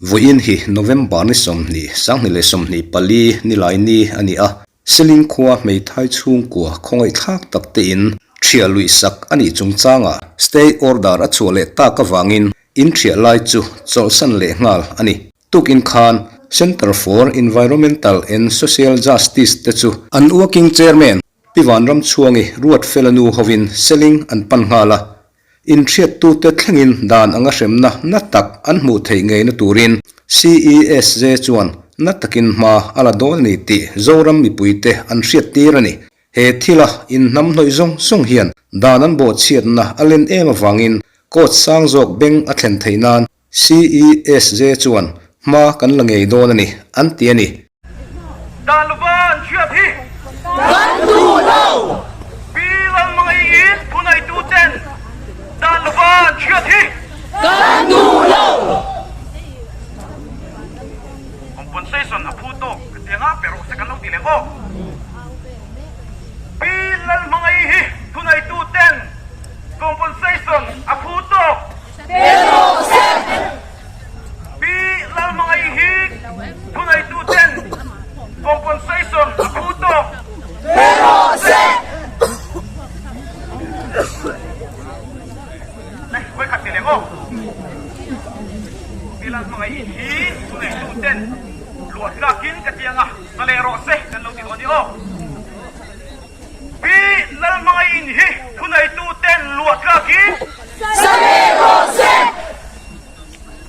Vawiin hi November ni 20, 2024 nilai ni a ni a, Seling khua hmeithai chhungkua khawngaihthlak tak tein ṭhiah luih sak a nih chungchangah stay order a chhuah leh tak avangin in ṭhiah lai chu chawlhsan leh nghal a ni. Tukin khan Centre for Environmental and Social Justice te chu an working chairman Pi Vanramchhuangi Ruatfela nu hovin Seling an pan nghal a, Inhriattute thlengin dan anga hremna na tak an hmuh theih ngeina turin CESJ chuan na takin hma a la dawn a ni tih Zoram mipuite an hriattir a ni. He thila inhnamhnawih zawng zawng hian dan an bawhchhiatna a len em avangin court sang zawk beng a thlen theih nan CESJ chuan hma kan la ngei dawn a ni, an ti a ni. Dan lova an chhiat hi. Kan duh lo! Pi Lalmangaiin thuneitu ten dan lova an chhiat hi. Kan duh lo! Compensation a phu tawk ka ti anga pe rawh se kan lo ti leh aw. Pi Lalmangai hi thuneitu ten compensation a phu tawk. Pe rawh se! Pi Lalhmangaih hi thuneitu ten compensation a phu tawk. Pe rawh se! Nei, hawi khat ti leh aw. Pi Lalhmangaih hi thuneitu ten luah tlakin ka tiang a, sa leh rawh se kan lo ti dawn ni aw. Pi Lalhmangaihin hi thuneitu ten luah tlakin Sa ve rawh se!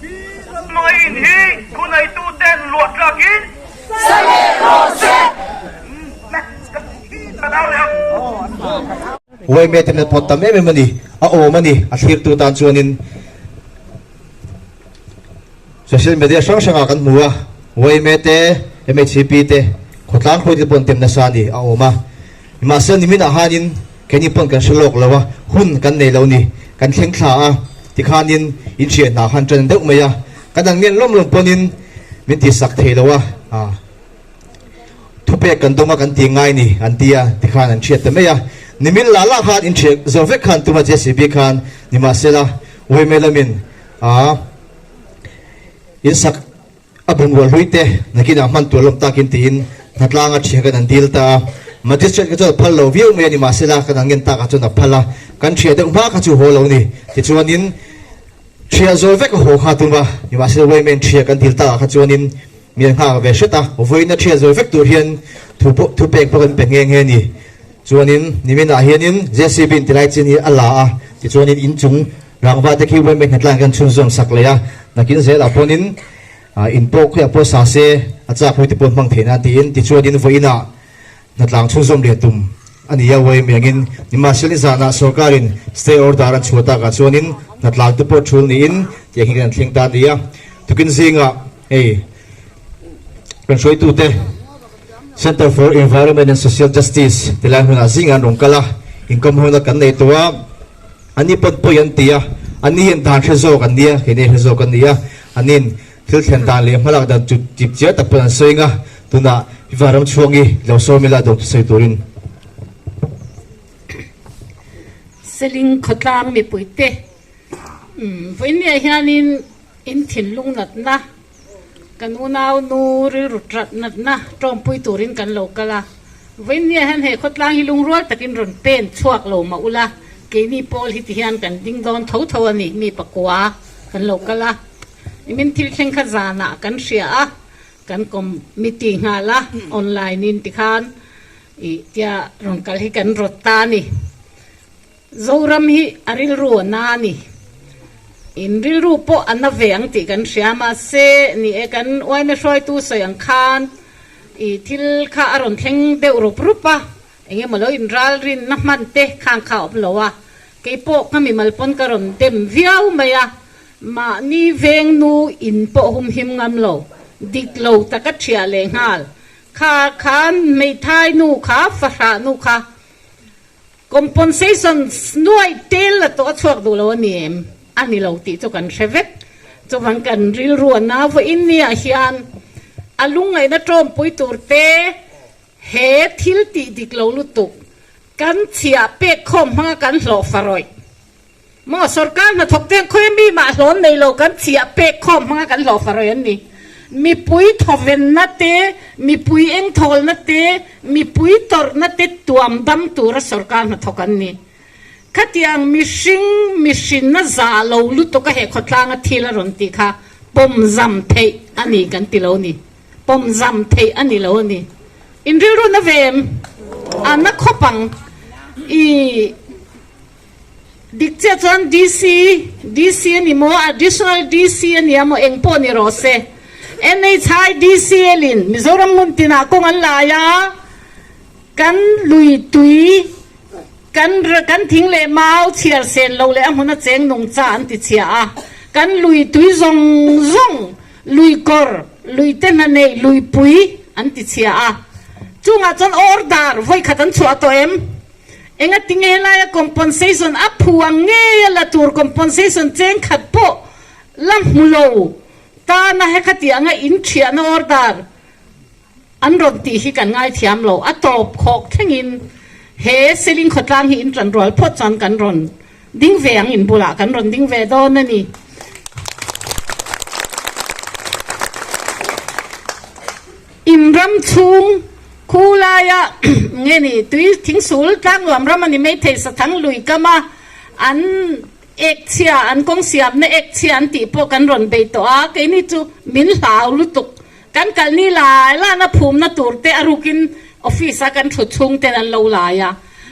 Pi Lalhmangaihin hi thuneitu ten luah tlakin Sa ve rawh se! Uaime te hmel pawt tam em em a ni, a awm a ni, a thlirtu tan chuanin Social media hrang hrangah kan hmu a, yma te, MHCP te, khawtlang hruaite pawh an tem nasa a ni, a awm a. Nimahsela niminah hanin keini pawn kan hre lawk lo a, hun kan nei lo ni, kan thleng thla a, tikhanin inhriat hna khan ṭan deuh mai a, kan ang ngen lawm lawm pawnin min tihsak thei lo a, thupek kan dawng a kan ti ngai ni an ti a, tikhan an hriat ta mai a. Nimin lah lah khan inhriat zawh vek khan tuma JCB khan nimahsela yma lamin a, Insak a bungrua hlui te nakinah hman tur lawm takin tiin hnatlanga thian kan an dil ta a. Magistrate kha chuan a phal lo viau mai a ni mahsela kan an ngen takah chuan a phal a, kan thiah deuh hma kha chu haw lo ni. Tichuanin thiah zawl vek a haw kha tum a, nimahsela Wayman thiah kan dil takah kha chuanin mi an nghak ve hret a, vawiina thiah zawl vek tur hian thu pawh thu pek pawh kan pe nghe nghe a ni. Chuanin niminah hianin JCB in tilai chin hi a la a, tichuanin inchung Rangva te khi Wembley hnatlang hian chhunzawm sak leh a, nakin zelah pawnin in pawh khawiah pawh sa se a chak hui te pawh hmang theih nan tiin tichuanin vawiinah hnatlang chhunzawm leh tum a ni a, Wembley angin nimahsela nizanah sawrkarin stay order an chhuah takah chuanin hnatlang te pawh thul niin tiang hi kan thleng ta a ni a, tukin zingah hei kan hruaitute Centre for Environment and Social Justice tilai hmunah zingah an rawn kal a, inkawm hona kan nei tawh a. An ni pawn pawi an ti a, an ni hian dan hre zawk an nia, keini hre zawk an ni a, an nin thil thlen dan leh hmalak dan chu chip chiar tak pawn an sawi ang a, tunah Viva Ramchhuangi lo sawm ila dawng chu sawi turin. Seling khawtlang mipuite vawiinniah hianin in thinlung natna Kan unau nu rilru ṭat natna ṭawmpui turin kan lo kal a, vawiinniah hian he khawtlang hi lungrual takin rawn pen chhuak lo mah ula, keini pawl hi tihian kan ding dawn tho tho a ni, mi pakua kan lo kal a, nimin thil thleng kha zanah kan hria a, kan committee nghal a, online in tikhan ih tia rawn kal hi kan rawt ta a ni. Zoram hi a rilru a na a ni. In rilru pawh a na ve ang tih kan hria mahse ni e kan uaina hruaitu sawi ang khan i thil kha a rawn thleng deuh rup rup a, eng emaw lo inral rinna hman te khang kha a awm lo a, kei pawh ka mimal pawn ka rawn dem viau mai a, mahni veng nu in pawh humhim ngam lo, dik lo taka ṭhiah leh nghal kha khan hmeithai nu kha fahrah nu kha Compensation nuaih tel la tawh a chhuak duh lo a ni em? A ni lo tih chu kan hre vek. Chuvang kan rilru a nau vawiin niah hian a lungngaihna tawmpui tur te he thil tih dik lo lutuk. Kan chhiah pek khawm hmanga kan hlawh farawih maw? Sorkar hnathawk te khawi mi mah hlawn nei lo kan chhiah pek khawm hmanga kan hlawh farawih an ni. Mipui thawvenna te, mipui engthawlna te, mipui tawrhna te tuam dam tura sorkar hnathawk an ni. Khatiang mihring mihrinna za lo lutuk a he khawtlanga thil a rawn tih kha pawmzam theih a ni kan ti lo ni. Pawmzam theih a ni lo a ni. In rilru na ve em? A na khawp ang. I dik chiah chuan DC, DC a ni maw, Additional DC a nia maw, eng pawh ni rawh se. NHIDCL in Mizoram hmun tinah kawng an lai a, kan lui tui, kan kan thing leh mau chhiar sen lo leh a hmuna cheng nungcha an ti chhia a, kan lui tui zawng zawng Lui kawr, lui te hna nei, luipui an ti chhia a. Chungah chuan order vawi khat an chhuah tawh em? Engati nge helaia compensation a phu ang ngei a la tur compensation cheng khat pawh la hmu lo tana hekhati anga in thiahna order An rawn tih hi kan ngaithiam lo, a tawp khawk thlengin he Seling khawtlang hi in tan rual phawt chuan kan rawn ding ve ang, in bulah kan rawn ding ve dawn a ni. In ram chhung khu laia nge ni tui thingsul tlangnuam ram a ni maithei sathang lui kama an ek chhia an kawng siamna ek chhia an tih pawh kan rawn bei tawh a, keini chu min hlau lutuk. Kan kalni lai lana phumna tur te a rukin office a kan thut chhung ten an lo lai a.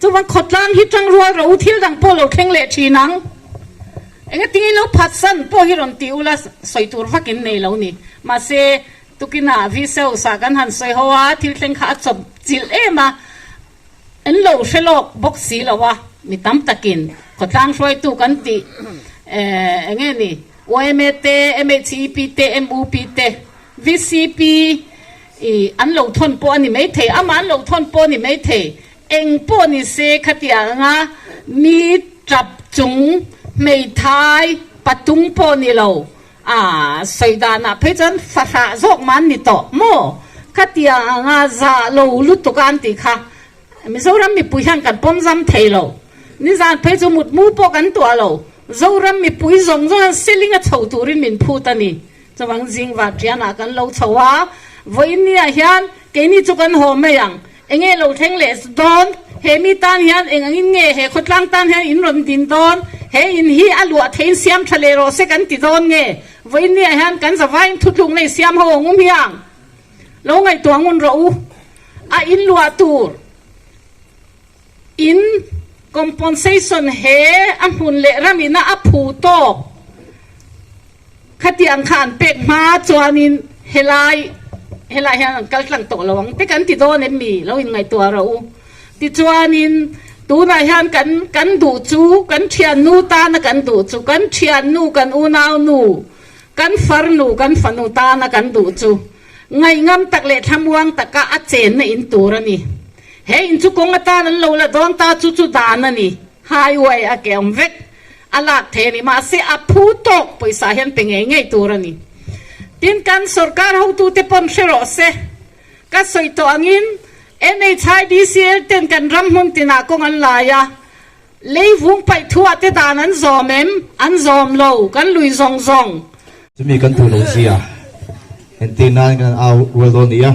Chuvan khawtlang hi tang rual rawh u thil dang pawh lo thleng leh thin ang. Engatinge lo phatsan pawh hi rawn ti ula sawi tur vak in nei lo ni. Mahse tukinah Vshouse ah kan han sawi ho a thil thleng kha a chawp chilh em a. An lo hre lawk bawk si lo a, mi tam takin khawtlang hruaitu kan tih eng nge ni, yma te, MHEP te, MUP te, VCP i an lo thawn pawh a ni maithei, amah an lo thawn pawh a ni maithei, eng pawh ni se khatiang anga mi tap chung hmeithai patung pawh ni lo A sawi danah phei chuan fahrah zawk mah an ni tawh maw? Khatiang anga zah lo lutuk a an tih kha Mizoram mipui hian kan pawm zam thei lo. Nizan phei chu mutmu pawh kan tuah lo. Zoram mipui zawng zawng hian seling a chho turin min phut a ni. Chuvang zingvar ṭianah kan lo chho a, vawiinniah hian keini chu kan haw mai ang. Enge lo thleng leh dawn? He mi tan hian eng angin nge he khawtlang tan hian in rawn din dawn? He in hi a luah theiin siam tha leh rawh se kan ti dawn nge? Vawiinniah hian kan zavaiin thutlukna i siam ho ang um hiang lo ngaihtuah ngun rawh u. A in luah tur in compensation he a hmun leh ram ina a phu tawk. Khatiang kha an pek hma chuanin helai helai hian an kal tlang tawh lo ang te kan ti dawn em mi lo inngaihtuah rawh u. Tichuanin tunah hian kan kan duh chu kan thiannu tana kan duh chu kan thiannu kan unaunu kan farnu kan fanu tana kan duh chu ngaihngam tak leh thlamuang taka a chenna in tur a ni. He in chu kawng atan an lo la dawn ta chu chu dan a ni. Highway a ke awm vek a lak thei a ni. Mahse a phu tawk pawisa hian pe ngei ngei tur a ni. Tin kan sorkar hotute pawn hre rawh se. Ka sawi tawh angin NHIDCL ten kan ram hmun tinah kawng an lai a, lei vung paih thuah te dan an zawm em? An zawm lo, kan lui zawng zawng. Chumi kan duh lo zia entir nan kan au rual dawn nia.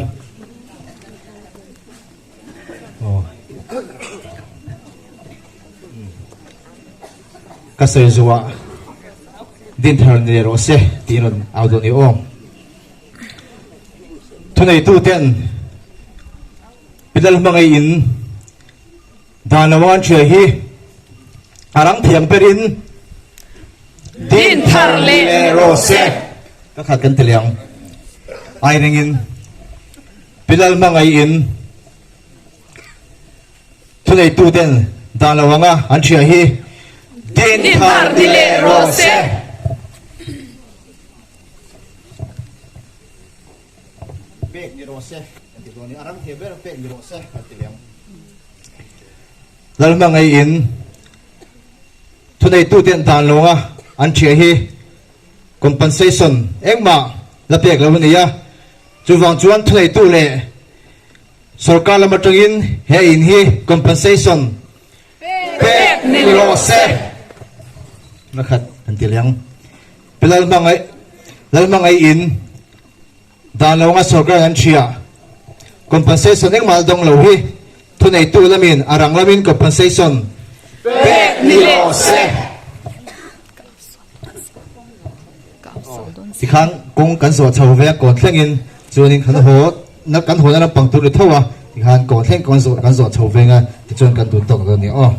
Ka sawi zuah din thar ni leh rawh se tiin rawn au dawn i aw. Thuneitu ten Pilal hmangaih in dan lo an hria hi a rang thiam berin din thar leh rawh se. Ka khat kan ti leh ang. Ai ringin Pilal hmangaih in Thuneitu ten dan lo anga an hria hi din thar ni leh rawh se. Pek ni rawh se an ti dawn ni. A ram thei ber pek ni rawh se an ti leh ang. Lal hmangaih in thuneitu ten dan lo anga an hria hi compensation engmah la pek lo a ni a. Chuvang chuan thuneitu leh Sorkar lam atangin he in hi compensation. Pek ni rawh se! Na khat an ti leng. Pi Lalhmangaih Lalhmangaih in dan lo anga sorkar an hria. Compensation engmah dawng lo hi thuneitu lamin a rang lamin compensation pek ni rawh se. Tikhan kawng kan zawh chho ve a kawn thlengin chuanin kan haw na kan haw na lampang tur ni tho a tikhan kawn thleng kan zawh kan zawh chho veng a tichuan kan duh tawk dawn a ni aw.